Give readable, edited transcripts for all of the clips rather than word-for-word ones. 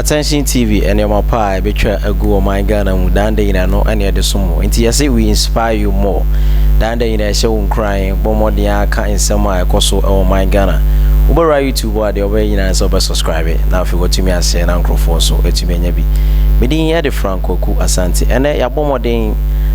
Attention TV, nneɛma pa a ɛbɛtwa agu ɔman Ghana mu daa nda nyinaa no ɛne ɛde som wo. Nti yɛse we inspire you more. Daa nda nyinaa ɛhyɛ wo nkuran, bɔ mmɔden aka nsɛm a ɛkɔ so ɛwɔ ɔman Ghana. Wobɛwura YouTube a, deɛ wobɛyɛ nyinaa sɛ wobɛ subscribe na afei watumi ahyɛ na nkurɔfoɔ nso atumi anya bi. Medin yɛde Franco Aku Asante. Ɛnɛ yɛabɔ mmɔden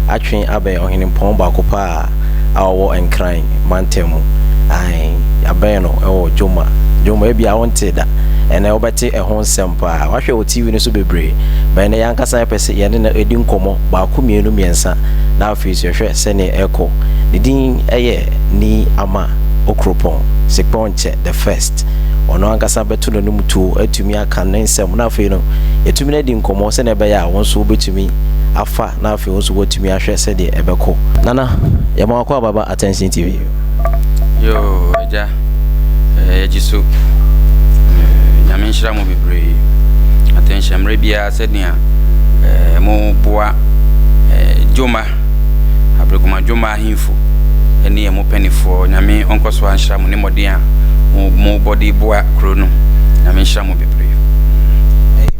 atwe abɛn ɔhenempɔn baako paa a ɔwɔ Nkran mantam mu. Ae, yɛabɛn no ɛwɔ Dwoma. Dwoma ebi a wonte da. Ɛnɛ wobɛte ɛho nsɛm paa. Wahwɛ wɔ TV no so bebree. Bɛn ne yɛankasa yɛpɛ sɛ yɛne no ɛdi nkɔmmɔ baako, mmienu, mmiɛnsa na afei so yɛhwɛ sɛneɛ ɛkɔ. Ne din ɛyɛ Nii Ama Okuropɔn Sekpɔnkyɛ the First. Ɔno ankasa bɛto n'anom tuo atumi aka ne nsɛm na afei no yɛtumi no adi nkɔmmɔ sɛnea ɛbɛyɛ a wɔn nso wobɛtumi afa na afei wɔn nso wɔatumi ahwɛ sɛdeɛ ɛbɛkɔ. Nana, yɛma wakɔ ababa Attention TV. Yo, agya, yɛgye so. Nyame nhyira mo bebree. Attention mmerɛ biara sɛnea mo boa Dwoma, Ablekuma Dwoma ahemfo ne ɛmo panifoɔ. Nyame ɔnkɔ so anhyira mo ne mmɔden a mo bɔ de boa kuro no. Nyame nhyira mo bebree.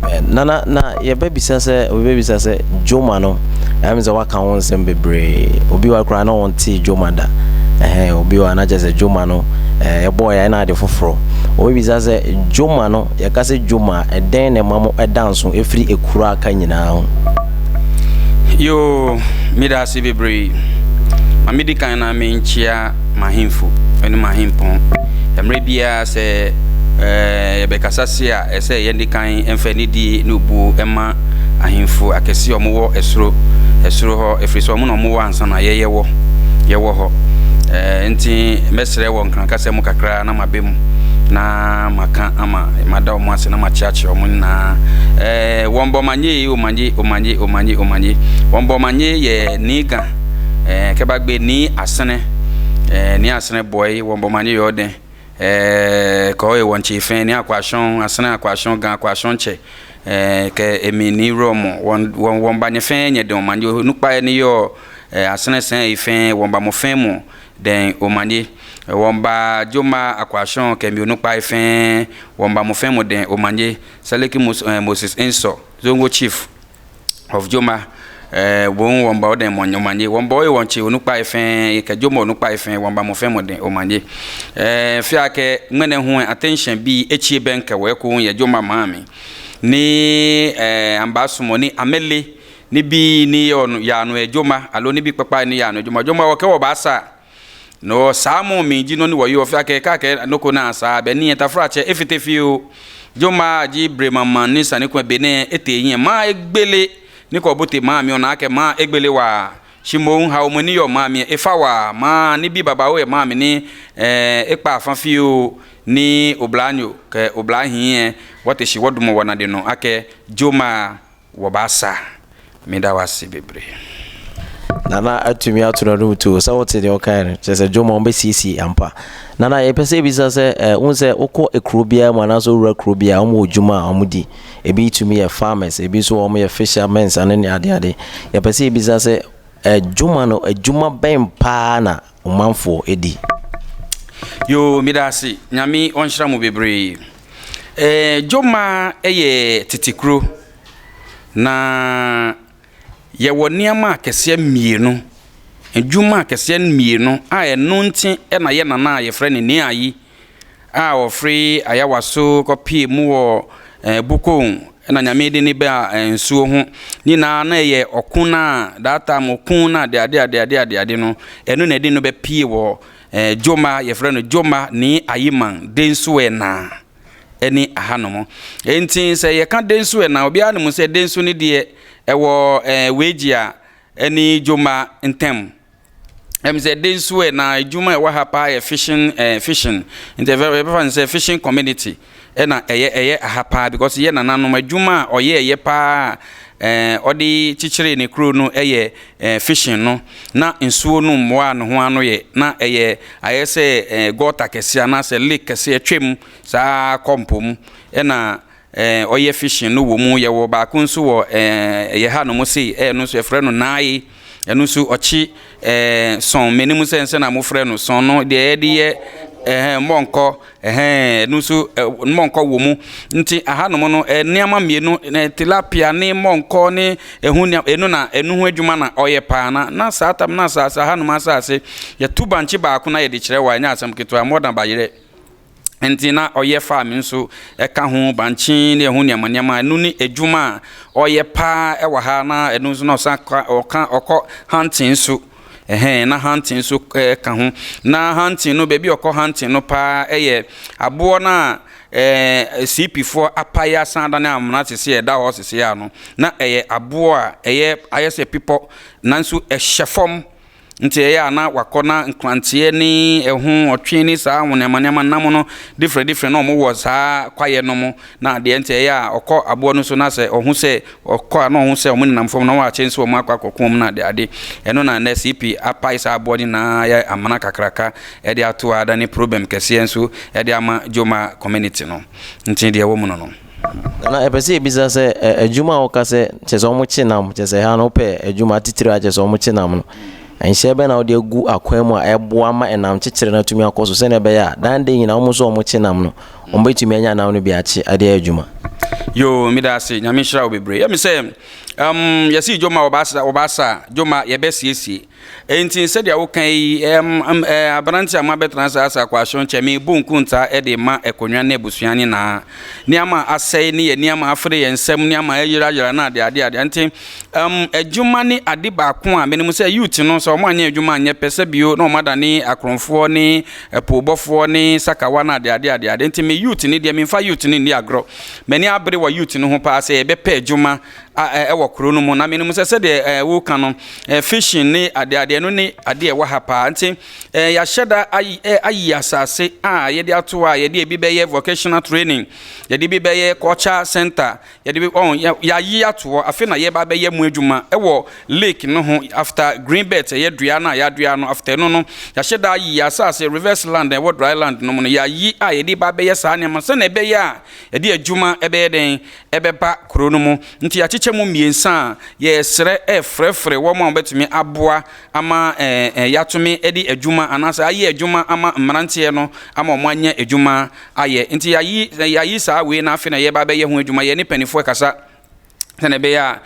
Amen. Nana, na yɛbɛbisa sɛ obi bɛbisa sɛ Dwoma no, ɛm sɛ waka ho nsɛm bebree. Obi wa koraa na ɔnte Dwoma da. Ɛhɛn, obi wa na kyerɛ sɛ Dwoma no ɛbɔɔ yɛn na ade foforɔ. Obi bisa sɛ Dwoma no, yɛka sɛ Dwoma a, ɛdɛn na ɛma mo ɛda nso ɛfiri ekuro a aka nyinaa ho? Yo, meda ase bebree. Ma medi kan na menkyia m'ahemfo ne m'ahempɔn. Mmerɛ biara sɛ yɛbɛkasa se a, ɛsɛ yɛde kan mfa anidie ne obuo ma ahemfo akɛseɛ a wɔwɔ ɛsoro ɛsoro hɔ, ɛfiri sɛ wɔn na wɔwɔ ansa na yɛyɛ wɔ yɛwɔ hɔ. Nti mɛsrɛ wɔ nkrankasa mu kakra na mabɛ mu na maka ama mada wɔn ase na makyeakyea wɔn nyinaa. Wɔn bɔ manye omanye omanye omanye omanye. Wɔn bɔ manye yɛ niga kɛbagbe ni asene ni asene bɔe wɔn bɔ manye yɛ ɔden kɔ yɛ wɔn kye ni akwahyɔn asene akwahyɔn gan akwahyɔn kyɛ kɛ emi ni rɔmɔ wɔn wɔn wɔn ba nye fɛn nyɛ den omanye nukpa ni yɔ asene sɛn ifɛn wɔn ba mo fɛn mu den omanye wɔn ba Dwoma akwahyɔn kɛ mi onukpa ifɛn wɔn ba mo fɛn mu den omanye Saliki Moses Nsɔ, Zongo Chief of Dwoma, wɔn wɔn ba ɔden mɔ omanye wɔn ba ɔyɛ wɔn kye onukpa ifɛn kɛ Dwoma onukpa ifɛn wɔn ba mo fɛn mu den omanye fia kɛ ŋmɛnɛ ho attention bi ekyie bɛn kɛ wɔ ɛko yɛ Dwoma maame ni amba sumɔ ni amele ni bi ni yɛ yaanu Dwoma alo ni bi kpakpa ni yaanu Dwoma. Dwoma wɔ kɛ wɔ ba sa no saa mo mi gyi no ni wɔ yɔ fia kɛ ka kɛ noko na sa bɛ ni tafra kyɛ efite fi o Dwoma gyi bremama ni sani kwan bene ete yin ma egbele ni kɔ bote maa mi ɔna akɛ maa egbele wa shimo ha omo ni yɔ maa mi efa wa maa ni bi baba o yɛ maa mi ni ekpa afa fi o ni oblanyo kɛ obla hin wɔte si wɔdum wɔ na de no akɛ Dwoma wɔ ba sa meda wase bebree. Nana atumi ato n'anom tuo sɛ wote deɛ ɔkae no, kyerɛ sɛ Dwoma wɔbɛsiesie ampa. Nana, yɛpɛ sɛ ebisa sɛ wohu sɛ wokɔ ekuro biara mu anaasɛ wowura kuro biara, wɔn wɔ dwuma a wɔn di. Ebi tumi yɛ farmers, ebi nso wɔn yɛ fishermen ane ne adeade. Yɛpɛ sɛ ebisa sɛ dwuma no, adwuma bɛn paa na ɔmanfoɔ edi? Yo, meda ase. Nyame ɔnhyira mo bebree. Dwoma yɛ tete kuro na yɛwɔ nneɛma akɛseɛ mmienu, adwuma akɛseɛ mmienu a ɛno nti na yɛ nana a yɛfrɛ no Niayi a ɔfiri Ayawaso kɔpie mu wɔ Bukom na Nyame de ne ba nsuo ho nyinaa na ɛyɛ ɔko no a that time ɔko no a de ade ade ade ade ade no ɛno na ɛde no bɛpie wɔ Dwoma. Yɛfrɛ no Dwoma Ni Ayiman Denso na ɛne ahanom. Nti sɛ yɛka Denso na obiara nim sɛ Denso ne deɛ ɛwɔ Weija ɛne Dwoma ntam. Sɛ Denso na adwuma a ɛwɔ ha paa yɛ fishing, fishing. Nti yɛbɛfa no sɛ fishing community ɛna ɛyɛ aha paa, because yɛ nananom adwuma a ɔyɛ ɛyɛ paa ɔde kyekyere ne kuro no ɛyɛ fishing no. Na nsuo no mmoa ne ho ano yɛ na ɛyɛ ayɛ sɛ gutter kɛseɛ anaasɛ lake kɛseɛ twam saa kɔ mu ɛna ɔyɛ fishing no wɔ mu. Yɛwɔ baako nso wɔ ɛyɛ ha nom sei, ɛno nso yɛfrɛ no Naaye. Ɛno nso ɔkye sɔn m'anim sɛ nsɛ na mofrɛ no sɔn no deɛ yɛde yɛ. Ɛhɛn, mmɔnkɔ, ɛhɛn, ɛno nso mmɔnkɔ wɔ mu. Nti ahanom no, nneɛma mmienu, tilapia ne mmɔnkɔ ne ɛho nneɛma, ɛno na ɛno ho adwuma na ɔyɛ paa. Na na saa tam na asase ahanom asase, yɛto bankye baako na yɛde kyerɛ wɔ a, ɛnyɛ asɛm ketewa, more than bayerɛ. Nti na ɔyɛ farm nso ɛka ho, bankye ne ɛho nneɛma nneɛma, ɛno ne adwuma a ɔyɛ paa ɛwɔ ha. Na ɛno nso na ɔsan ɔka ɔkɔ hunting nso, ɛhɛn, na hunting nso ɛka ho. Na hunting no, baabi a ɔkɔ hunting no paa ɛyɛ aboɔ no a CP foɔ apae asan adane amena sese ɛda hɔ sese ano, na ɛyɛ aboɔ a ɛyɛ ayɛ sɛ pipɔ nanso ɛhyɛ fam. Nti ɛyɛ a na wakɔ na nkranteɛ ne ɛho ɔtwe ne saa nneɛma nneɛma nam no different different na ɔmo wɔ saa kwaeɛ no mu na adeɛ. Nti ɛyɛ a ɔkɔ aboɔ no so na sɛ ɔho sɛ ɔkɔ a, na ɔho sɛ ɔmo nenam fam na wɔakyɛ nso ɔmo akɔ akɔko ɔmo na ade ade. Ɛno na nnɛ CP apae saa aboɔ no nyinaa yɛ amena kakraka ɛde ato a adane problem kɛseɛ nso ɛde ama Joma community no. Nti deɛ ɛwɔ mu no. Nana, ɛpɛ sɛ ebisa sɛ adwuma a woka sɛ kyerɛ sɛ ɔmo kye nam, kyerɛ sɛ ha no wopɛ adwuma titiri a kyerɛ sɛ ɔmo kye nam no, nhyɛ bɛn na wode agu akwan mu a ɛboa ma ɛnam kyekyere no atumi akɔ so, sɛnea ɛbɛyɛ a dan de nyinaa ɔmo nso ɔmo kye nam no, ɔmo bɛtumi anya nam no bi akye ade ayɛ adwuma? Yo, meda ase. Nyame nhyira wo bebree. Yɛmi sɛ yɛsi Dwoma wɔbaasa wɔbaasa a Dwoma yɛbɛsiesie. Enti sɛdeɛ woka yi, aberante a mabɛtena saa asa akwahyɛ nkyɛn, mebu nkontaa de ma akonnwa ne abusua nyinaa. Nneɛma a asɛe ne yɛ nneɛma afere yɛn nsam, nneɛma a ɛyerayera na ade ade ade. Nti adwuma ne ade baako a menim sɛ youth no, sɛ wɔn anyɛ adwuma anyɛ pɛ sɛ bio na wɔn adane akorɔmfoɔ ne ɛpoobɔfoɔ ne sakawa na ade ade ade ade. Nti me youth ne deɛ, memfa youth no nni agorɔ. M'ani abere wɔ youth no ho paa sɛ yɛbɛpɛ adwuma ɛwɔ kuro no mu. Na menim sɛ sɛdeɛ woka no, fishing ne adeadeɛ no ne adeɛ ɛwɔ ha paa. Nti yɛahyɛ da ayi ayi asase a yɛde ato a yɛde ebi bɛyɛ vocational training, yɛde bi bɛyɛ culture center, yɛde bi ɔn yɛayi ato hɔ. Afei na yɛba bɛyɛ mu adwuma ɛwɔ lake no ho after green belt, ɛyɛ dua no a yɛadua no. After no, yɛahyɛ da ayi asase reverse land ɛwɔ dry land no mu no, yɛayi a yɛde ba bɛyɛ saa nneɛma sɛnea ɛbɛyɛ a yɛde adwuma ɛbɛyɛ den ɛbɛba kuro no mu. Nti yɛakyekyɛ mu mmiɛnsa a yɛsrɛ ɛfrɛfrɛ wɔn a wɔbɛtumi aboa ama ɛɛ ɛɛ yɛatumi de adwuma anaasɛ ayɛ adwuma ama mmeranteɛ no ama wɔn anya adwuma ayɛ. Nti yɛayi saa wei na afei na yɛba bɛyɛ ho adwuma. Yɛne mpanimfoɔ kasa sɛnea ɛbɛyɛ a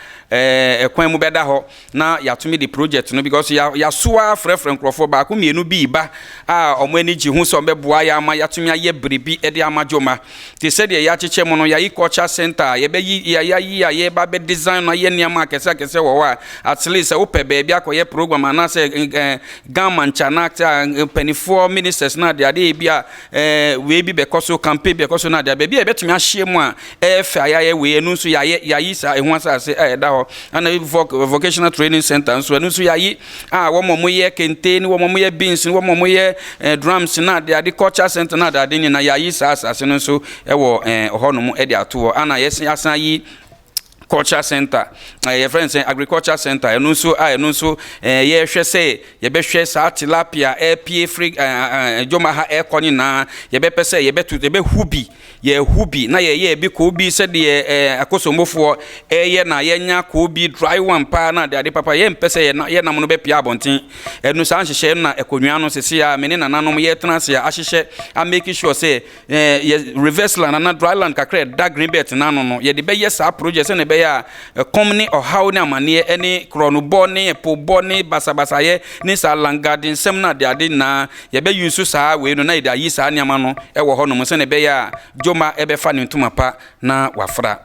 ɛkwan mu bɛda hɔ na yɛatumi de project no, because yɛasoa frɛfrɛ nkurɔfoɔ baako mmienu bi ba a wɔn ani gye ho sɛ wɔbɛboa yɛ ama yɛatumi ayɛ biribi de ama Dwoma. Te sɛdeɛ yɛakyekyɛ mu no, yɛayi culture center a yɛbɛyi, yɛayi a yɛba bɛ design no ayɛ nneɛma akɛse akɛse wɔ hɔ a at least sɛ wopɛ baabi akɔyɛ program anaasɛ Ghana nkyana a mpanimfoɔ, ministers na adeade bi a wei bi bɛkɔ so, campaign bi bɛkɔ so na adeɛ, baabi a yɛbɛtumi ahyia mu a ɛyɛ fɛ a yɛayɛ wei, ɛno nso yɛayɛ, yɛayi saa ɛho asase a ɛda hɔ. Ana vocational training center nso, ɛno nso yɛayi a wɔn a wɔyɛ kente ne wɔn a wɔyɛ beans ne wɔn a wɔyɛ drums na adeade, culture center na adeade nyinaa, yɛayi saa asase no nso ɛwɔ hɔnom ɛde ato hɔ. Ana yɛsan asan yi culture center, yɛfrɛ no sɛ agriculture center, ɛno nso a ɛno nso yɛhwɛ sɛ yɛbɛhwɛ saa tilapia ɛpie firi Dwoma ha ɛkɔ nyinaa, yɛbɛpɛ sɛ yɛbɛto, yɛbɛhu bi, yɛhu bi na yɛyɛ bi koo bi sɛdeɛ akosombofoɔ ɛyɛ na yɛnya koo bi dry one paa na adeade papa. Yɛmpɛ sɛ yɛnam no bɛpia abɔnten. Ɛno saa nhyehyɛ no na akonnwa no sese a me ne nananom yɛtena ase a ahyehyɛ a make sure sɛ yɛ reverse land ana dry land kakra ɛda green belt n'ano no, yɛde bɛyɛ saa project sɛnea ɛbɛyɛ a ɛkɔm ne ɔhaw ne amanneɛ ne korɔnobɔ ne ɛpobɔ ne basabasayɛ ne saa landguard nsɛm no adeade nyinaa, yɛbɛyi nso saa wei no na yɛde ayi saa nneɛma no ɛwɔ hɔnom sɛnea ɛbɛyɛ a Dwoma ɛbɛfa ne ntoma pa na wafra.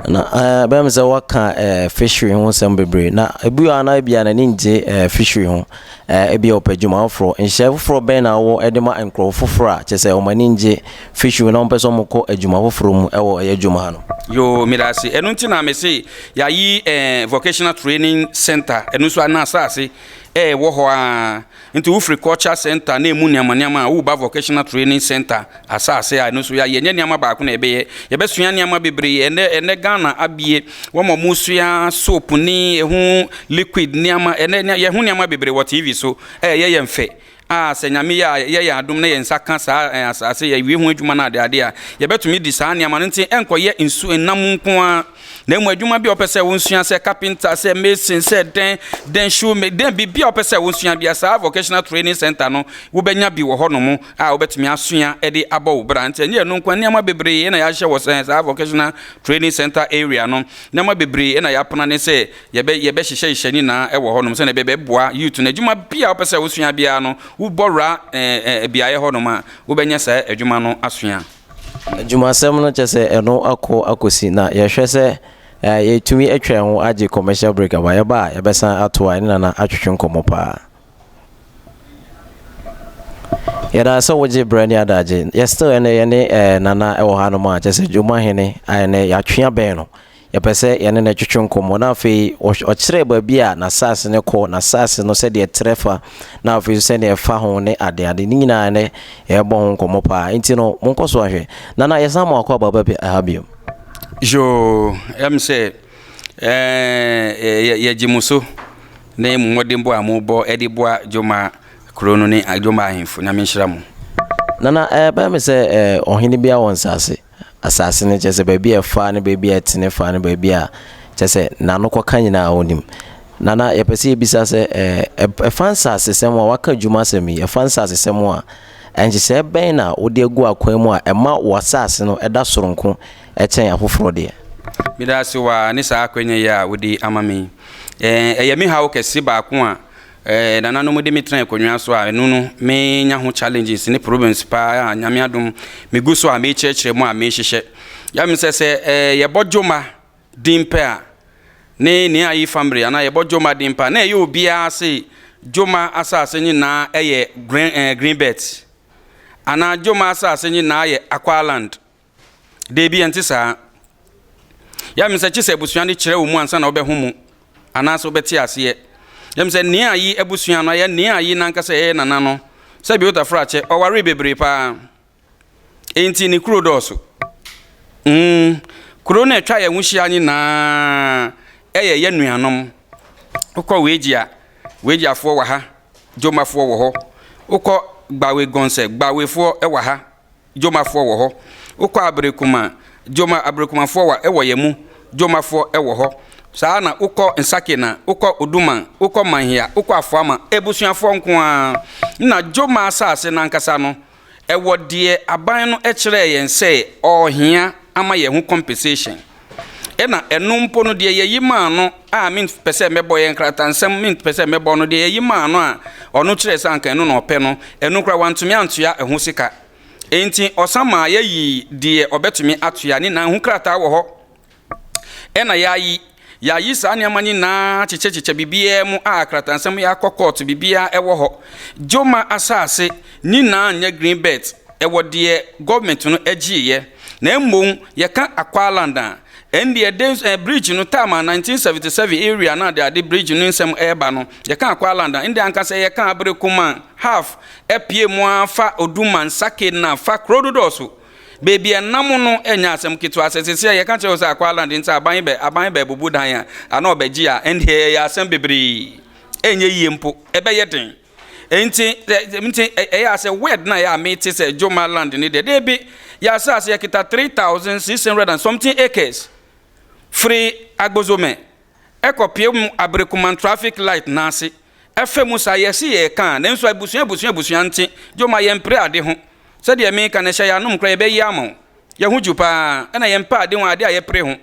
Na bɛyɛ me sɛ waka fishery ho nsɛm bebree, na ebi wɔ ha na ebi a n'ani ngye fishery ho, ebi a ɔpɛ adwuma foforɔ. Nhyɛ foforɔ bɛn na wɔ de ma nkurɔfo foforɔ a kyerɛ sɛ wɔn ani ngye fishery na wɔn pɛ sɛ wɔn kɔ adwuma foforɔ mu ɛwɔ ɛyɛ adwuma ha no? Yoo, meda ase. Ɛno nti na mese yɛayi vocational training center, ɛno nso ana asase ɛwɔ hɔ a. Nti wofiri culture center na emu nneɛma nneɛma a woba vocational training center asase a ɛno nso yɛayɛ. Nyɛ nneɛma baako na yɛbɛyɛ, yɛbɛsua nneɛma bebree. Ɛnɛ Ghana abie wɔn a wɔsua soap ne ɛho liquid nneɛma. Ɛnɛ yɛho nneɛma bebree wɔ TV so, ɛyɛ yɛn fɛ a sɛ Nyame yɛ a yɛ yɛn adom na yɛn nsa ka saa asase, yɛwie ho adwuma no adeade a, yɛbɛtumi di saa nneɛma no. Nti ɛnkɔyɛ nsu nnam nko ara. Na mmom adwuma bi a wopɛ sɛ wonsua sɛ carpenter, sɛ mason, sɛ dɛn, dɛn shoe, dɛn biribi a wopɛ sɛ wonsua bia saa vocational training center no wobɛnya bi wɔ hɔnom a wobɛtumi asua de abɔ wo bra. Nti ɛnyɛ ɛno nko, nneɛma bebree na yɛahyɛ wɔ saa vocational training center area no. Nneɛma bebree na yɛapena ne sɛ yɛbɛ yɛbɛhyehyɛhyehyɛ ne nyinaa wɔ hɔnom sɛnea ɛbɛboa youth no. Adwuma bi a wopɛ sɛ wosua biara no, wobɔ wura beaeɛ hɔnom a, wobɛnya saa adwuma no asua. Adwumasɛm no kyɛ sɛ ɛno akɔ akɔsi na yɛhwɛ sɛ yɛtumi atwa yɛn ho agye commercial break aba. Yɛba a, yɛbɛsan ato a ɛne Nana atwetwe nkɔmmɔ paa. Yɛda sɛ wogye berɛ ne adagye. Yɛ still ɛnɛ yɛne Nana ɛwɔ hanom a kyɛ sɛ Dwomahene a ɛnɛ yɛatwe abɛn no. Yɛpɛ sɛ yɛne no twetwe nkɔmmɔ na afei ɔkyerɛ baabi a n'asase no kɔ, n'asase no sɛdeɛ trɛ fa, na afei nso sɛdeɛ ɛfa ho ne adeade ne nyinaa ɛnɛ yɛbɔ ho nkɔmmɔ paa. Nti no monkɔ so ahwɛ. Nana, yɛsan mo akɔ aba ba ha biom. Yoo, ɛm sɛ yɛgye mo so ne mo mmɔdenbɔ a mobɔ de boa Dwoma kuro no ne Dwoma ahemfo. Nyame nhyira mo. Nana, ɛbɛyɛ me sɛ ɔhene biara wɔ nsase. Asase no kyerɛ sɛ baabi a ɛfa ne baabi a ɛtene fa ne baabi a kyerɛ sɛ n'ano kɔka nyinaa ɔnim. Nana, yɛpɛ sɛ yɛbisa sɛ ɛfa nsasesɛm a waka adwuma asɛm yi, ɛfa nsasesɛm a nhyehyɛe bɛn na wode agu akwan mu a ɛma w'asase no ɛda soronko ɛkyɛn afoforɔ deɛ? Meda ase wa ne saa akwanya yi a wode ama me. Ɛyɛ me haw kɛse baako a nananom de me tena akonnwa so a ɛno no menya ho challenges ne problems paa a Nyame adom megu so a mekyerɛkyerɛ mu a mehyehyɛ. Yɛm sɛ yɛbɔ Dwoma din pɛ a ne nea ayi family anaa yɛbɔ Dwoma din pɛ a na ɛyɛ obiara se Dwoma asase nyinaa ɛyɛ green belt anaa Dwoma asase nyinaa yɛ Akwa land. Deebi, ɛnte saa. Yɛm sɛ kye sɛ abusua no kyerɛ wo mu ansa na wobɛho mu anaasɛ wobɛte aseɛ. Yɛm sɛ nea ayi abusua no ayɛ nea ayi nankasa ɛyɛ nana no sɛ bi wotafra kyɛ ɔwaree bebree paa. Enti ne kuro dɔɔso. Kuro no atwa yɛn ho hyia nyinaa ɛyɛ yɛ nuanom. Wokɔ Wegia, Wegiafoɔ wɔ ha, Dwomafoɔ wɔ hɔ. Wokɔ Gbawe Gɔnsɛ, Gbawefoɔ wɔ ha, Dwomafoɔ wɔ hɔ. Wokɔ Aberekuma, Dwoma Aberekumafoɔ wɔ wɔ yɛn mu, Dwomafoɔ wɔ hɔ. Saa na wokɔ Nsakena, wokɔ Oduman, wokɔ Manhia, wokɔ Afoama, abusuafoɔ nko ara. Na Dwoma asase no ankasa no, ɛwɔ deɛ aban no kyerɛɛ yɛn sɛ ɔrehia ama yɛn ho compensation. Ɛna ɛno mpo no deɛ yɛyi maa no a mempɛ sɛ mɛbɔ yɛn nkratansɛm, mempɛ sɛ mɛbɔ no, deɛ yɛyi maa no a ɔno kyerɛɛ sɛ anka ɛno na ɔpɛ no, ɛno koraa wantumi antoa ɛho sika. Enti ɔsan maa yɛyii deɛ ɔbɛtumi atoa ne nan ho krataa wɔ hɔ. Ɛna yɛayi yɛayi saa nneɛma nyinaa kyekyɛkyekyɛ biribiara mu a kratansɛm yɛ akɔ kɔɔto biribiara ɛwɔ hɔ. Dwoma asase nyinaa nyɛ green belt, ɛwɔ deɛ gɔọmenti no agyeeɛ. Na mmom yɛka Akwa land a, ɛndeɛ den eh, bridge no time a 1977 area na ade ade bridge no nsɛm ɛreba no, yɛka Akwa land a, ɛndeɛ ankasa yɛka Aberekuma half ɛpie mu ara fa Oduman, Sake na fa kuro dodɔɔso. Baabi a ɛnam no ɛnyɛ asɛm ketewa. Sɛ sɛsɛ a yɛka kyerɛ wo sɛ Akwa land nti aban bɛ aban bɛ bubu dan a ana ɔbɛgye a, ɛndeɛ ɛyɛ asɛm bebree. Ɛnyɛ yie mpo, ɛbɛyɛ den. Nti nti ɛyɛ asɛ word na ɛyɛ a mete sɛ Dwoma land ne deɛ deebi yɛ asase yɛkita 3600 and something acres firi Agbozome ɛkɔpie mu Aberekuman traffic light n'ase ɛfɛ mu saa yɛsi yɛ ka nanso abusua abusua abusua nti Dwoma yɛmpere ade ho sɛdeɛ meka no hyɛ yɛn anom koraa yɛbɛyi ama wo. Yɛn ho dwo paa ɛna yɛmpɛ ade ho ade a yɛpere ho.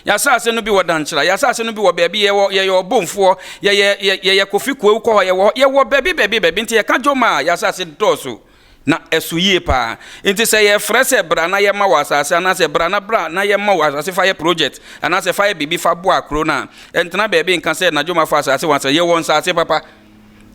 Yɛasase no bi wɔ Dankyera, yɛasase no bi wɔ baabi, yɛwɔ yɛyɛ ɔbomfoɔ, yɛyɛ yɛyɛ Kofi Kuow kɔ hɔ, yɛwɔ hɔ, yɛwɔ baabi baabi baabi. Nti yɛka Dwoma a, yɛasase dɔɔso na ɛso yie paa. Nti sɛ yɛfrɛ sɛ bra na yɛma wɔ asase anaasɛ bra na bra na yɛma wɔ asase fa yɛ project anaasɛ fa yɛ biribi fa boa kuro no a, ɛntena baabi nka sɛ na Dwoma fa asase wɔ asase. Yɛwɔ nsase papa.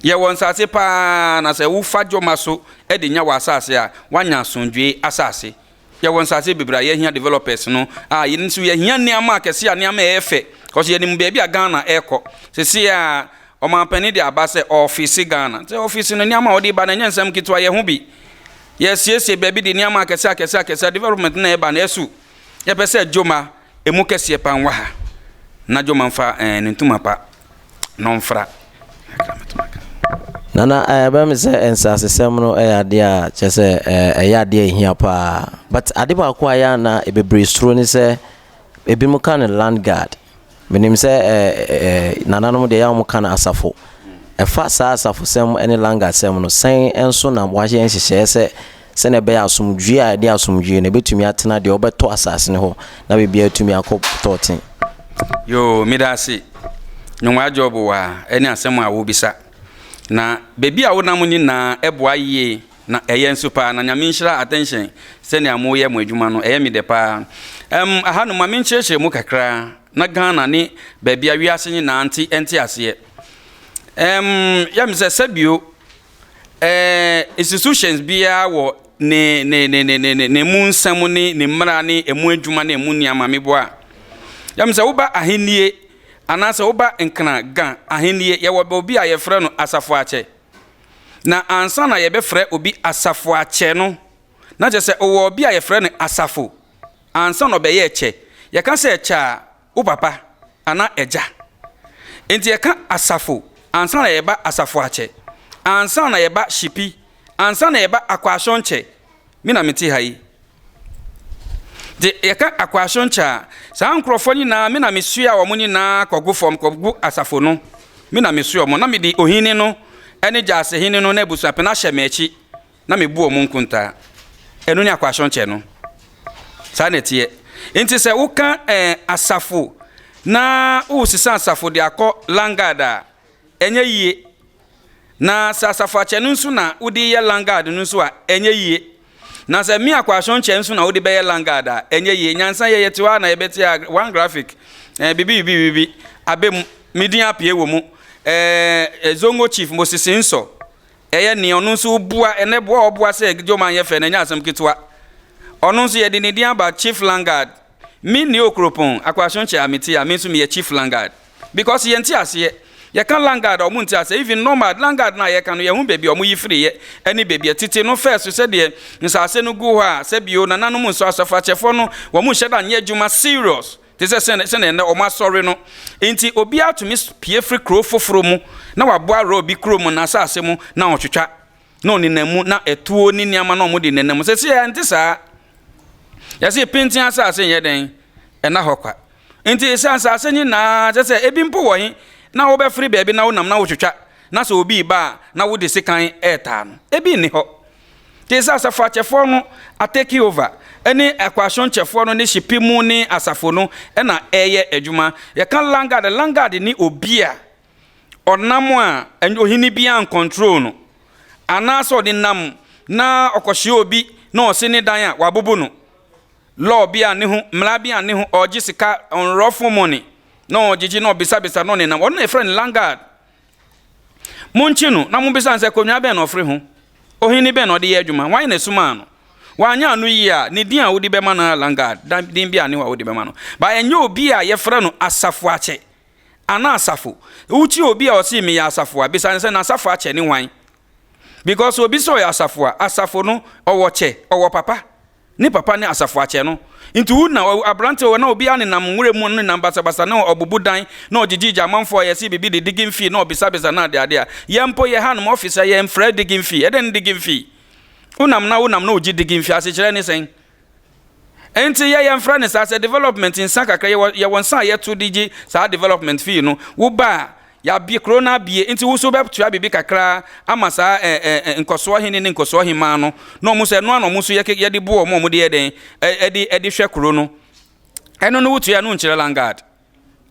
Yɛwɔ nsase paa na sɛ wofa Dwoma so de nya wɔ asase a, woanya asomdwoe asase. Yɛwɔ nsase bebree a yɛhia developers no a yɛn nso yɛhia nneɛma akɛse a nneɛma ɛyɛ fɛ kɔso yɛnim baabi a Ghana ɛrekɔ. Sisi a ɔmanpanin de aba sɛ ɔfisi Ghana. Sɛ ɔfisi no nneɛma a ɔde ba no ɛnyɛ nsɛm ketewa, yɛ ho bi. Yɛsiesie baabi de nneɛma akɛse akɛse akɛse a development na ɛba no ɛso. Yɛpɛ sɛ Dwoma emu kɛseɛ pa nwa ha na Dwoma mfa ne ntoma pa na ɔmfra. Nana, ɛbɛyɛ me sɛ nsasesɛm no yɛ adeɛ a kyerɛ sɛ ɛyɛ adeɛ a ɛhia paa. But ade baako a ɛyɛ a na bebree suro ne sɛ Ebinom ka no land guard. Menim sɛ ɛɛ nananom deɛ ɛyɛ a wɔka no asafo. Ɛfa saa asafosɛm ne land guard sɛm no, sɛn nso na wɔayɛ nhyehyɛeɛ sɛ sɛnea ɛbɛyɛ asomdwoeɛ a ɛde asomdwoeɛ no ɛbɛtumi atena deɛ ɔbɛtɔ asase no hɔ na biribiara atumi akɔ tɔɔten? Yoo, meda ase. Nyongwaa Job waa ɛne asɛm a wobisa. Na baabi a wonam nyinaa ɛboa yie Na ɛyɛ nso paa, na Nyame nhyira attention sɛnea mo yɛ mo adwuma no, ɛyɛ me dɛ paa. Ɛm, aha no ma me nkyerɛkyerɛ mu kakra na Ghana ne baabi a wiase nyinaa nte nte aseɛ. Ɛm, yɛ me sɛ sɛbio, ɛɛ, institutions biara wɔ ne ne ne ne ne ne ne mu nsɛm ne ne mmara ne emu adwuma ne emu nneɛma meboa. Yɛ me sɛ woba ahennie anaasɛ woba Nkran Ga ahennie, yɛwɔ obi a yɛfrɛ no Asafo Akyɛ. Na ansa na yɛbɛfrɛ obi asafo akyɛ no, na kyerɛ sɛ ɔwɔ obi a yɛfrɛ no asafo ansa na ɔbɛyɛɛ kyɛ. Yɛka sɛ kyɛ a, wo papa anaa agya. Enti yɛka asafo ansa na yɛba asafo akyɛ, ansa na yɛba hyepi, ansa na yɛba akwaasɔnkyɛ. Me na mete ha yi. Nti yɛka akwaso nkyɛ a, saa nkurɔfoɔ nyinaa me na mesoa wɔn nyinaa kɔgo fam, kɔgo asafo no. Me na mesoa wɔn. Na mede ohene no ne gyaasehene no ne abusuapɛn ahyɛ m'akyi, na mebu wɔn nkontaa. Ɛno ne akwaso nkyɛ no. Saa na ɛteɛ. Nti sɛ woka eh, asafo na wosesa asafo de akɔ langard a, ɛnyɛ yie. Na sɛ asafo akyɛ no nso na wode yɛ langard no nso a, ɛnyɛ yie. Na sɛ me akwaso nkyɛ nso na wode bɛyɛ langard a, ɛnyɛ yie. Nyansa yɛ yɛte hɔ a na yɛbɛte a one graphic, eh, bibi bibi bibi abɛ mu, me din apue wɔ mu. Eh, eh, Zongo Chief Moses Nsɔ, ɛyɛ nea ɔno nso bua, ɛnɛ boa ɔboa sɛ dwom anyɛ fɛ no, ɛnyɛ asɛm ketewa. Ɔno nso yɛde ne din aba Chief Langard. Me Neo Kuropɔn, Akwaso nkyɛ a mete a, me nso meyɛ Chief Langard. Because yɛnte aseɛ. Yɛka landguard a ɔmo nte aseɛ. Even nomad, landguard no a yɛka no yɛhu baabi a ɔmo yi firiiɛ ɛne baabi a tete no first sɛdeɛ nsaase no gu hɔ a sɛbio nananom nso asɔfoakyɛfoɔ no wɔn nhyɛ da nyɛ adwuma serious te sɛ sɛdeɛ ɛnnɛ ɔmo asɔre no nti obiara tumi pie firi kuro foforo mu na waboa awura obi kuro mu n'asaase mu na ɔtwitwa na ɔnenam mu na ɛtuo ne nneɛma na ɔmo de nenam mu. Sɛsei ɛnte saa. Yɛse penten asaase nyɛ dɛn ɛna hɔ kwa. Enti esiane sɛ ase nyinaa, kyerɛ sɛ ebi mpo wɔ he na wobɛfere baabi na wonam na wotwitwa, na sɛ obi reba a na wode sekan retaa no? Ebi nni hɔ. Te sɛ asafo akyɛfoɔ no atake over ne akwaasonkyɛfoɔ no ne hyepe mu ne asafo no na ɛreyɛ adwuma. Yɛka landguard a, landguard ne obi a ɔnam a ohene biara ncontrol no, anaasɛ ɔde nam na ɔkɔhyia obi na ɔse ne dan a, wabobo no. Law bi a ne ho, mmara bi a ne ho, ɔregye sika unlawful money, na ɔgyegye na ɔbisabisa na ɔnenam. Ɔno na yɛfrɛ no landguard. Monkye no na mombisa no sɛ akonnwa bɛn na ɔfere ho, ohene bɛn na ɔde yɛ adwuma, hwan na ɛsomaa no. Wanyɛ ano yie a, ne din a wode bɛma no ara landguard, din bi a ne hɔ a wode bɛma no. Ba ɛnyɛ obi a yɛfrɛ no asafoakyɛ anaa asafo. Wokyi obi a ɔse meyɛ asafo a, bisa no sɛ n'asafo akyɛ ne hwan? Because obi sɛ ɔyɛ asafo a, asafo no ɔwɔ kyɛ, ɔwɔ papa. Ne papa ne asafo akyɛ no. Nti wo na aberante wɔ na obiara nenam nwura mu nenam basabasa na ɔbubu dan na ɔgyegye amanfoɔ a yɛse biribi de digging fee na ɔbisabisa na adeade a, yɛn mpo yɛ hanom office a yɛmfrɛ digging fee. Ɛdɛn ne digging fee? Wonam na wonam na ogye digging fee asekyerɛ ne sɛn? Nti yɛ yɛmfrɛ no saa sɛ development nsa kakra yɛwɔ yɛwɔ nsa a yɛto de gye saa development fee no woba a Yɛabue, kuro no abue, nti wo nso wobɛtua biribi kakra ama saa ɛ ɛ ɛ nkɔsoɔ hene ne nkɔsoɔ hemmaa no, na wɔn nso ɛno ara na wɔn nso yɛ yɛde bu wɔn a wɔde yɛ dɛn ɛ ɛde ɛde hwɛ kuro no. Ɛno no wotua ɛno nkyerɛ landguard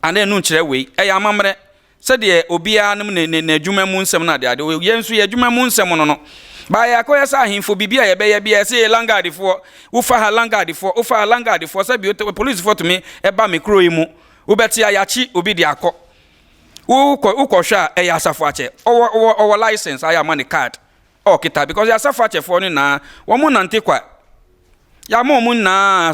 anaa ɛno nkyerɛ wei, ɛyɛ amammerɛ sɛdeɛ obiara nom ne ne n'adwuma mu nsɛm no adeade. Yɛn nso yɛn adwuma mu nsɛm no no. Baa yɛakɔyɛ sɛ ahemfo biribi a yɛbɛyɛ bi a ɛsɛ yɛ landguardfoɔ, wofa ha landguardfoɔ, wofa ha landguardfoɔ sɛbi polisifoɔ tumi ɛba me kuro yi mu, wobɛte a yɛakye obi de akɔ. Wokɔ wokɔhwɛ a ɛyɛ asafo akyɛ. Ɔwɔ ɔwɔ ɔwɔ license ayɛ ama ne card. Ɔkita because yɛ asafo akyɛfoɔ no nyinaa wɔn nante kwa. Yɛama wɔn nyinaa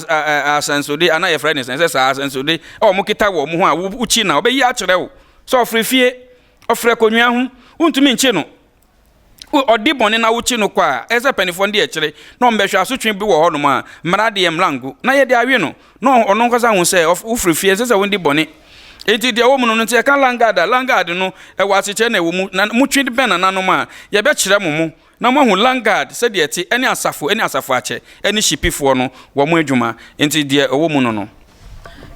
asɛnsode anaa yɛfrɛ ne sɛn sɛ saa asɛnsode a wɔn kita wɔ wɔn ho a wokyi na ɔbɛyi akyerɛ wo sɛ ɔfiri fie ɔfiri akonnwa ho wontumi nkye no. Ɔdi bɔne na wokyi no kɔ a, ɛsɛ sɛ mpanimfoɔ no di akyire na wɔbɛhwɛ. Asotwe bi wɔ hɔnom a, mmara deɛ mmara ngu na yɛde awe no na ɔno ankasa ahu sɛ wofiri fie, ɛnsɛ sɛ wodi bɔne. Enti deɛ ɛwɔ mu no no nti yɛka landguard a, landguard no ɛwɔ asekyerɛ na ɛwɔ mu. Na motwe bɛn nananom a, yɛbɛkyerɛ mo mo na moahu landguard sɛdeɛ ɛte ɛne asafo ɛne asafo akyɛ ɛne hyipifoɔ no wɔn adwuma. Enti deɛ ɛwɔ mu no no.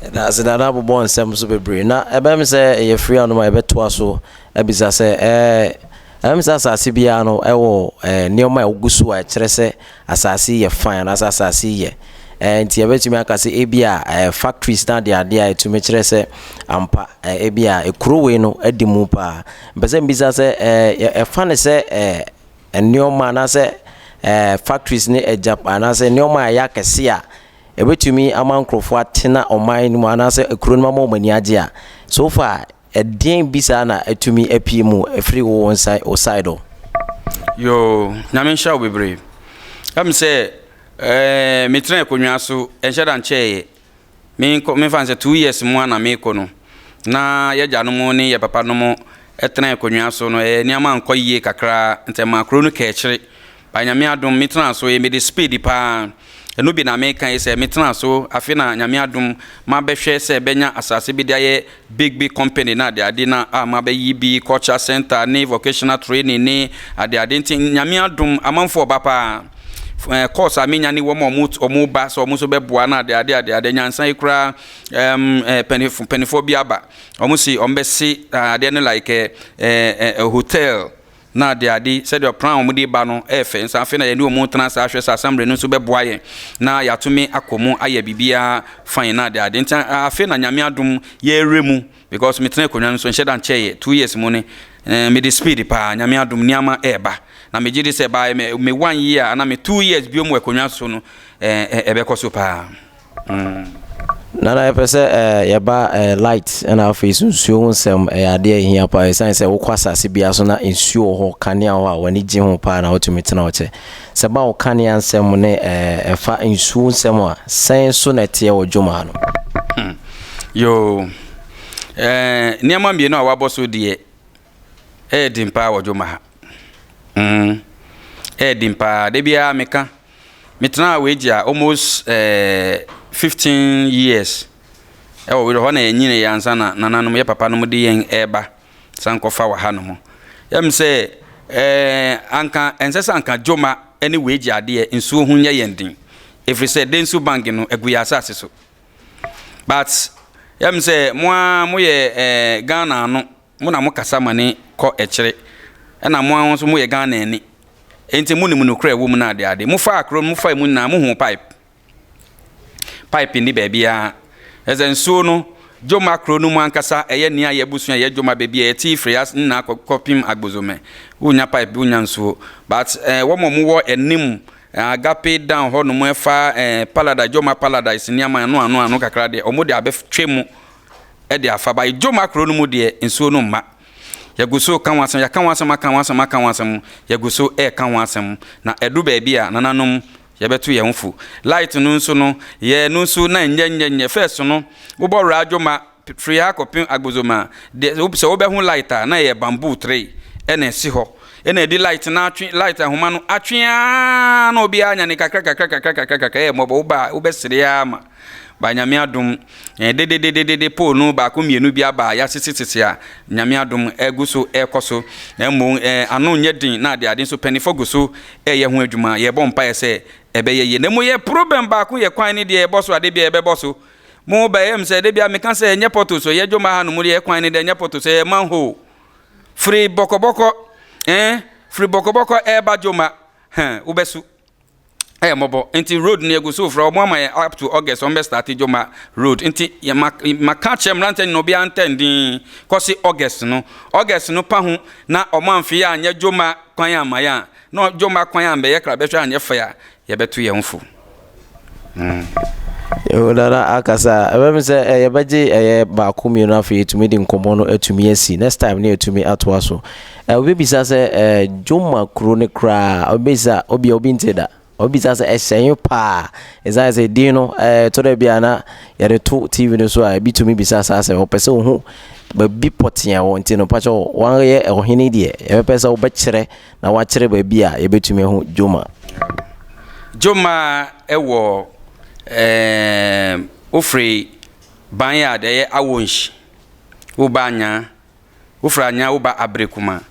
Yɛda ase Nana abobɔ nsɛm so bebree na ɛbɛyɛ me sɛ ɛyɛ free anom a yɛbɛtoa so abisa sɛ ɛɛ ɛbɛyɛ me sɛ asase biara no ɛwɔ ɛɛ nneɛma a ɛgu so a ɛkyerɛ sɛ asase yi yɛ fine anaasɛ asase yi yɛ ɛɛ nti yɛbɛtumi aka sɛ ebi a ɛɛ factories na adeɛ adeɛ a ɛtumi kyerɛ sɛ ampa ɛɛ ebi a ekuro wei no adi mu paa. Mpɛ sɛ mbisa sɛ ɛɛ ɛfa ne sɛ ɛɛ nneɛma anaasɛ ɛɛ factories ne agya anaasɛ nneɛma a ɛyɛ akɛse a ɛbɛtumi ama nkurɔfoɔ atena ɔman no mu anaasɛ kuro no mu ama wɔn ani agye a, so far ɛdeɛn bi saa na atumi apue mu ɛfiri wo nsa wo side hɔ? Yoo, Nyame nhyira wo bebree. Ɛm sɛ ɛɛ metena akonnwa so ɛnhyɛ da nkyɛeɛ. Menkɔ memfa no sɛ 2 years mu a na mekɔ no na yɛgyanom ne yɛ papa nom tena akonnwa so no, ɛyɛ nneɛma nkɔ yie kakra nti ɛma kuro no kɛɛkyere. Ba Nyame adom metena so yi, mede speed paa. Ɛno bi na meka yi sɛ metena so afe na Nyame adom mabɛhwɛ sɛ bɛnya asase bi de ayɛ big big company na ade ade na a mabɛyi bi culture center ne vocational training ne ade ade. Nti Nyame adom amanfoɔ ɔba paa. Course a menya ne wɔn a wɔn ba sɛ wɔn nso bɛboa na ade ade ade ade. Nyansa yi koraa ɛɛm ɛɛ mpanyinfoɔ bi aba, wɔn si wɔn bɛsi adeɛ no like ɛɛ ɛɛ hotel na ade ade sɛdeɛ plan a wɔde ba no ɛɛfɛ. Nsa afei na yɛne wɔn tena ase ahwɛ sɛ assembly no nso bɛboa yɛn na yɛatumi akɔ mu ayɛ biribiara fine na ade ade. Nti afei na Nyame adom yɛrewura mu because metena akonnwa no so nhyɛ da nkyɛeɛ, 2 years mu ne mede speed paa. Nyame adom nneɛma ɛɛba na megye di sɛ by me one year ana me 2 years bio mu akonnwa so no, ɛbɛkɔ so paa. Nana, yɛpɛ sɛ yɛba light ɛna afei so nsuo ho nsɛm. Ɛyɛ adeɛ a ɛhia paa ɛsiane sɛ wokɔ asase bia so na nsuo wɔ hɔ, kanea wɔ hɔ a, w'ani gye ho paa na wotumi tena hɔ kyɛ. Sɛ ba wo kanea nsɛm ne ɛfa nsuo nsɛm a, sɛn so na ɛteɛ wɔ dwuma no? Yo, nneɛma mmienu a wabɔ so deɛ, ɛyɛ den paa wɔ dwuma ha. Ɛyɛ den paa. Da biara meka, metena wei a almost 15 years ɛwɔ wei hɔ na yɛnyini yɛ ansa na nananom yɛ papa nom de yɛn ɛreba san kɔfa wɔ ha nom. Yɛm sɛ anka ɛnsɛ sɛ anka dwoma ne wei gye adeɛ nsuo ho nyɛ yɛn den, ɛfiri sɛ Densu Bank no agu yɛ asase so. But yɛm sɛ mo a moyɛ Ghana ano, mo na mo kasa ma ne kɔ akyire, ɛna mo a nso moyɛ Ghana ani nti mo nim nokorɛ ɛwɔ mu no. Ade ade mofa akoro no, mofa mu nyinaa mohu pipe ni baabiara. Ɛsɛ nsuo no dwoma kuro no mu ankasa, ɛyɛ nea yɛ abusua yɛ dwoma baabi a yɛte firi ase nyinaa kɔpem Agbozome, wonya pipe, wonya nsuo. But wɔn a wɔwɔ anim Agape down hɔ nom ɛfa Paradise, dwoma Paradise nneɛma ano ano ano kakra deɛ, wɔn de abɛtwe mu ɛde afa ba dwoma kuro no mu deɛ, nsuo no mma. Yɛgu so ka ho asɛm, yɛka ho asɛm, aka ho asɛm, aka ho asɛm, yɛgu so ɛreka ho asɛm na ɛdu baabi a nananom yɛbɛto yɛn ho fo. Light no nso no, yɛ no nso na nyɛ nyɛ nyɛ. First no, wobɔ wura dwoma firi ha kɔpem Agbozoma deɛ, sɛ wobɛho light a, na ɛyɛ bamboo tree ɛna ɛsi hɔ ɛna ɛde light na atwe light ahoma no atwe aa na obiara nya ne kakra kakra kakra kakra kakra. Ɛyɛ mmɔbɔ, woba a wobɛsere ama ba. Nyame adom dedededede pole no baako mmienu bi aba a yɛasesesese a Nyame adom ɛgu so ɛrekɔ so. Na mmom ano nyɛ den na ade ade nso mpanimfoɔ gu so ɛyɛ ho adwuma. Yɛbɔ mpaeɛ sɛ ɛbɛyɛ yie. Na mmom yɛ problem baako yɛ kwan ne deɛ yɛbɔ so ade bi a yɛbɛbɔ so mo bɛyɛ m sɛ de bia meka sɛ ɛnyɛ pɔtɔ so yɛ dwoma ha no mu deɛ, kwan ne deɛ ɛnyɛ pɔtɔ so, ɛyɛ manhole firi bɔkɔbɔkɔ firi bɔkɔbɔkɔ ɛɛba dwoma hɛn wobɛso ɛyɛ mmɔbɔ. Nti road no yɛgu so frɛ ɔmo ama yɛ up to August ɔmo bɛ start dwoma road. Nti yɛ ma maka kyerɛ mmeranteɛ nyina obiara ntɛndin kɔsi August no. August no pa ho na ɔmo amfe yɛ anyɛ dwoma kwan ama yɛ a na dwoma kwan ambɛyɛ kra bɛhwɛ anyɛ fɛ a, yɛbɛto yɛn ho fo. Yo, Nana akasa ɛbɛm sɛ yɛbɛgye ɛyɛ baako mmienu, afei yɛtumi de nkɔmmɔ no atumi asi. Next time ne yɛtumi atoa so. Obi bisa sɛ dwoma kuro no koraa, obisa obi a obi nte da, obisa sɛ ɛhyɛn paa ɛsiane sɛ din no ɛtɔ da bi a na yɛde to TV no so a, ebi tumi bisa saa sɛ ɔpɛ sɛ ohu baabi pɔtee a wɔ. Nti no pakyɛ wɔayɛ ɔhene deɛ, yɛbɛpɛ sɛ wobɛkyerɛ na wakyerɛ baabi a yɛbɛtumi ahu dwoma. Dwoma ɛwɔ wofiri ban a deɛ ɛyɛ Awonhyi, woba Anyaa, wofiri Anyaa woba Aberekuma,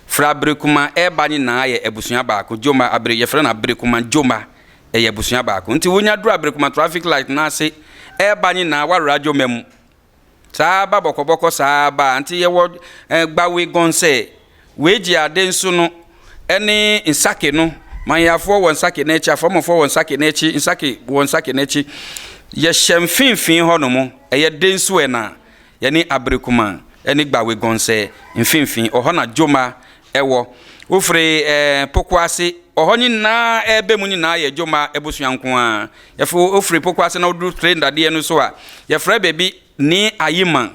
firi Aberekuma ɛreba nyinaa yɛ abusua baako. Dwoma abere yɛfrɛ no Aberekuma dwoma, ɛyɛ abusua baako. Nti wonya duru Aberekuma traffic light n'ase. ɛreba nyinaa woawura Dwoma mu. Saa ba bɔkɔbɔkɔ saa ba a, nti yɛwɔ eh, Gbawe Gɔnsɛ, wei gye ade nso no ɛne Nsake no, Manyafoɔ wɔ Nsake no akyi, Afɔmɔfoɔ wɔ Nsake no akyi, Nsake wɔ Nsake no akyi. Yɛhyɛ mfimfini hɔ nom, ɛyɛ Densu ɛna yɛne Aberekuma ɛne Gbawe Gɔnsɛ mfimfini, ɔhɔ na Dwoma ɛwɔ. Wofiri eh, Pokuase, ɔhɔ nyinaa ɛɛbɛ mu nyinaa yɛ Dwoma abusua nko ara. Yɛfo wofiri Pokuase na woduru train dadeɛ no so a, yɛfrɛ baabi Nii Ayiman,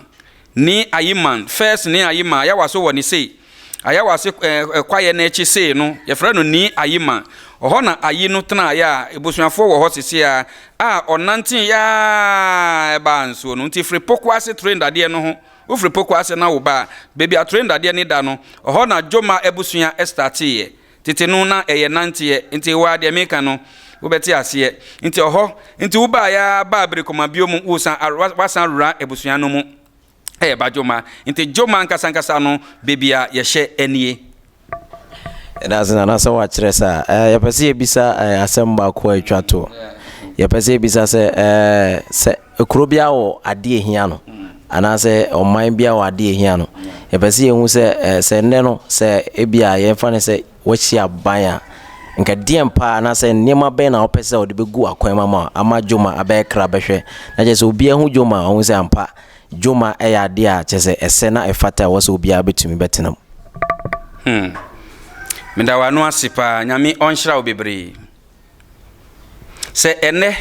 Nii Ayiman, first Nii Ayiman, Ayawaso wɔ ne sei, Ayawase eh, eh, kwaeɛ no akyi sei no, yɛfrɛ no Nii Ayiman. Ɔhɔ na Ayi no tenaeɛ a, abusuafoɔ wɔ hɔ sese a, a ɔnanteeɛ a ɛbaa nsuo no. Nti firi Pokuase train dadeɛ no ho, wofiri Pokuase na woba a, baabi a train dadeɛ no da no, ɔhɔ na Dwoma abusua starteeɛ. Tete no na ɛyɛ nanteɛ, nti wo ara deɛ meka no wobɛte aseɛ. Nti ɔhɔ, nti wobaeɛ ara baa Berekoma bio mu, wosan, woasan wura abusua no mu ɛreba Dwoma. Nti Dwoma ankasa ankasa no, baabi a yɛhyɛ nie. Yɛda ase Nana sɛ woakyerɛ saa. Eh, yɛpɛ sɛ yɛbisa eh, asɛm baako a ɛtwa toɔ. Yɛpɛ sɛ yɛbisa sɛ eh, sɛ kuro biara wɔ adeɛ ɛhia no anaasɛ ɔman biara wɔ adeɛ ɛhia no. Yɛpɛ sɛ yɛhu sɛ eh, sɛ nnɛ no sɛ ebia yɛmfa no sɛ woahyia aban a, nka deɛn paa anaasɛ nneɛma bɛn na wopɛ sɛ wɔde bɛgu akwan mu ama ama dwoma abɛyɛ kra bɛhwɛ na kyerɛ sɛ obiara hu dwoma a ɔhu sɛ ampa dwoma yɛ adeɛ a kyerɛ sɛ ɛsɛ na ɛfata ɛwɔ sɛ obiara bɛtumi bɛtena mu. Hmm. Meda w'ano ase paa. Nyame ɔnhyira wo bebree. Sɛ ɛnɛ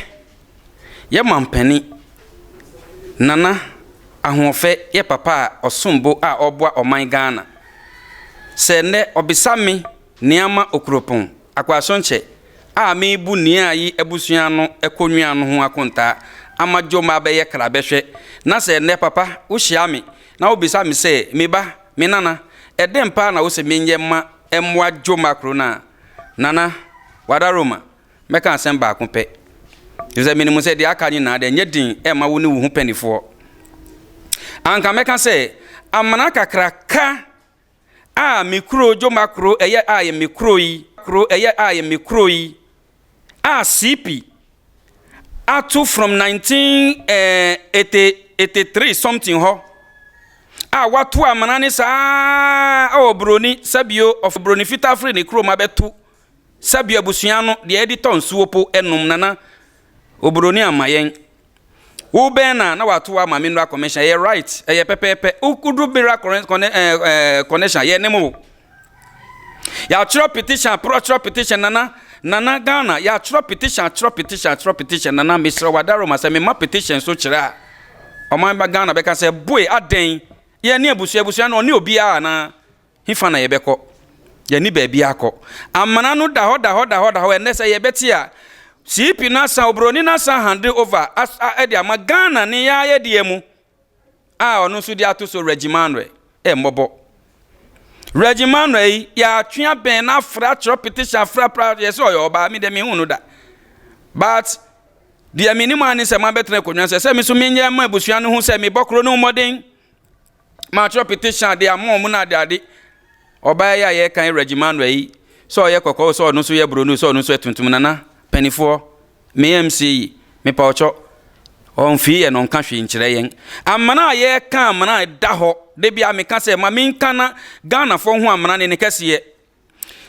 yɛ mampanin Nana Ahoɔfɛ yɛ papa a ɔsom bo a ɔboa ɔman Ghana. Sɛ ɛnɛ ɔbisa me nea ama Okuropɔn, Akwaasonkyɛ a merebu nea yi abusua no kɔnwia no ho akontaa ama Dwom abɛyɛ krabɛhwɛ na sɛ ɛnɛ papa wohyia me na wobisa me sɛ me ba, me nana, ɛdɛn paa na wose menyɛ mma ɛmmoa Dwom kuro no a, Nana, Wadaroma, Mɛka asɛm baako pɛ, efisɛ minim sɛ deɛ aka nyinaa deɛ, ɛnyɛ den mma wo ne wo ho mpanimfoɔ. Anka mɛka sɛ, amena kakraka a me kuro Dwoma kuro ɛyɛ a yɛ me kuro yi, kuro ɛyɛ a yɛ me kuro yi, a CP ato from 1983 something hɔ a wato amena ne saa a ɔbroni sɛbio ɔbroni fitaa firi ne kurom abɛto Sɛbi abusua no deɛ yɛde tɔ nsuo po nom nana obroni ama yɛn wo bɛn na na wato ama mineral commission ɛyɛ right ɛyɛ pɛpɛɛpɛ wodu mineral connection yɛ ne mo yɛatwerɛ petition aprɔtwerɛ petition nana nana Ghana yɛatwerɛ petition atwerɛ petition atwerɛ petition nana mesrɛ wadaroma sɛ mema petition so kyerɛ a ɔman ba Ghana bɛka sɛ boe adɛn yɛne abusua abusua no ɔne obiara anaa Hefa na yɛbɛkɔ? Yɛnni baabi akɔ. Amena no da hɔ, da hɔ, da hɔ, da hɔ. Ɛnnɛ sɛ yɛbɛte a, CP no asan, oburoni no asan hande over as, a, de ama Ghana ne yɛn ara yɛdeɛ mu a ɔno nso de ato so Reggie Manuel. Ɛmmɔbɔ. Reggie Manuel yi, yɛatwe abɛn no afra atwerɛ petition afra pra yɛ sɛ ɔyɛ ɔbaa, me deɛ menhu no da. But deɛ menim ara ne sɛ mabɛtena akonnwa sɛ sɛ me nso menyɛ ma abusua no ho sɛ mebɔ kuro no ho mmɔden. Matwerɛ petition de ama wɔn na ade ade. Ɔbaa yi a yɛreka yi Reggie Manuel yi, sɛ ɔyɛ kɔkɔɔ sɛ ɔno nso yɛ broni sɛ ɔno nso yɛ tuntum nana panifoɔ me MC yi mepa ɔkyɔ ɔmfii yɛ no ɔnka hwee nkyerɛ yɛn. Amena a yɛreka amena a ɛda hɔ da bi a meka sɛ ma menka na Ghanafoɔ ho amena ne ne kɛseɛ.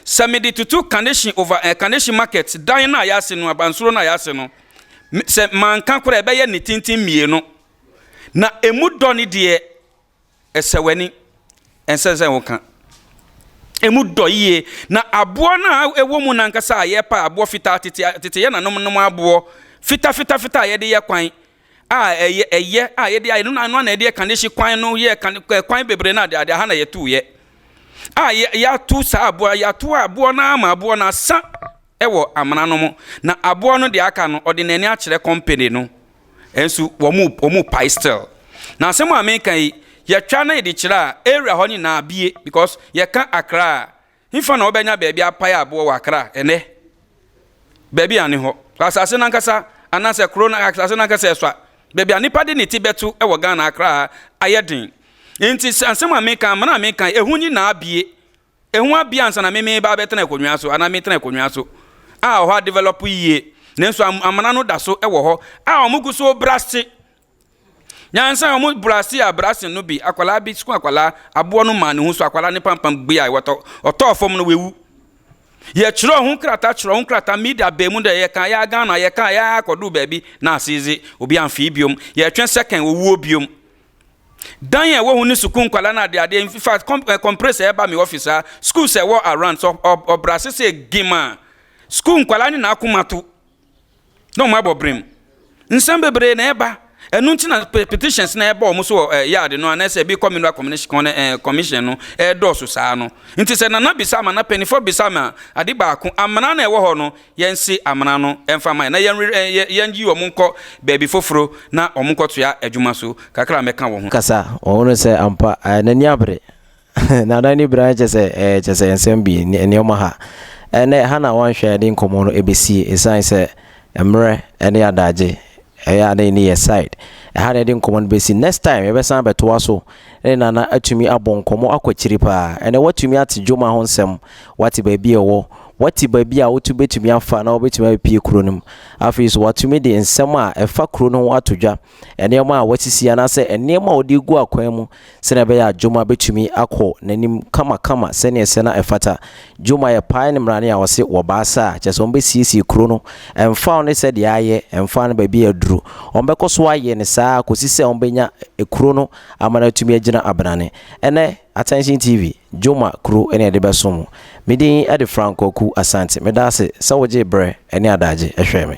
Sɛ mede tutu Kaneshie over eh, Kaneshie market dan no a yɛase no abansoro no a yɛase no sɛ manka koraa ɛbɛyɛ ne tenten mmienu. Na emu dɔ ne deɛ ɛsɛ w'ani, ɛnsɛ sɛ woka. Emu dɔ yie. Na aboɔ no a ɛwɔ mu no ankasa a yɛpa aboɔ fitaa tete tete yɛ nanom nom aboɔ fita fita fita a yɛde yɛ kwan a ɛyɛ ɛyɛ a yɛde ayɛ no na ano na yɛde yɛ kanehye kwan no yɛ kan kwan bebree na ade ade aha na yɛto yɛ a yɛato saa aboɔ yɛato aboɔ no ama aboɔ no asa ɛwɔ amena no mu na aboɔ no deɛ aka no ɔde n'ani akyerɛ company no Nso wɔn wɔn pae still. Na asɛm a meka yi, yɛtwa na yɛde kyerɛ a, area hɔ nyinaa abie because yɛka Accra a, hefa na wobɛnya baabi apae aboɔ wɔ Accra ɛnɛ? Baabi a ne hɔ. Asase no ankasa anaasɛ kuro no asase no ankasa ɛsua. Baabi a nipa de ne ti bɛto wɔ Ghana Accra ha ayɛ den. Nti asɛm a meka, amena a meka yi, ɛho nyinaa abie. Ehu abia ansa na me meba abɛtena akonnwa so anaa metena akonnwa so a ɔhɔ adevelop yie. Nanso amena no da so wɔ hɔ a wɔn gu so brase. Nyansa a wɔn brase a brase no bi akwadaa bi sukuu akwadaa aboɔ no maa ne ho so akwadaa ne pampam gbea wɔtɔ ɔtɔɔ fam no wawu. Yɛkyerɛw ho krataa kyerɛw ho krataa media baa mu dɛ yɛka yɛ Ghana yɛka yɛ akɔduu baabi na ase dze obi amfii biom yɛtwɛn second owuo biom. Dan a ɛwɔ ho ne sukuu nkwadaa no adeade in fact compressor ɛba me office a schools ɛwɔ around so ɔbrase sɛ gim a sukuu nkwadaa ne n'akoma to na wɔn abɔ brem. Nsɛm bebree na ɛba ɛno nti na petitions na ɛba wɔn so wɔ yard no anaasɛ ebi kɔ mineral commission commission no ɛɛdɔɔso saa no. Nti sɛ nana bisa ama na mpanimfoɔ bisa ama ade baako amena na ɛwɔ hɔ no yɛnsi amena no ɛmfa ma yɛn na yɛn yɛn yi wɔn nkɔ baabi foforɔ na wɔn nkɔtoa adwuma so kakra a mɛka wɔ ho. Kasa wɔn sɛ ampa n'ani abere na n'ani bere kyɛ sɛ kyɛ sɛ nsɛm bi nneɛma ha ɛnɛ ha na wɔnhwɛ de nkɔmɔ no ɛbɛsie ɛsiane sɛ mmerɛ ne adagye ɛyɛ ade ne yɛ side ɛha na yɛde nkɔmɔ no bɛsi. Next time yɛbɛsan bɛtoa so ne nana atumi abɔ nkɔmɔ akɔ akyiri paa. Ɛnɛ watumi ate dwoma ho nsɛm, wate baabi a ɛwɔ, wate baabi a wotu bɛtumi afa na wobɛtumi abɛpie kuro no mu. Afei so watumi de nsɛm a ɛfa kuro no ho ato dwa, nneɛma a wasisi anaasɛ nneɛma a wɔde gu akwan mu sɛnea ɛbɛyɛ a dwoma bɛtumi akɔ n'anim kamakama sɛnea ɛsɛ na ɛfata. Dwoma yɛ pae ne mmarane a wɔse wɔbaasa a kyerɛ sɛ wɔbɛsiesie kuro no ɛmfa wo ne sɛdeɛ ayɛ ɛmfa no baabi a aduru wɔn so ayɛ ne saa kɔsi sɛ wɔbɛnya kuro no ama no atumi agyina abenane. Ɛnɛ Attention TV dwoma kuro ne ɛde bɛso mu. Medin ɛde Frank Kwaku Asante. Meda ase sɛ wogye berɛ ne adagye ɛhwɛ me.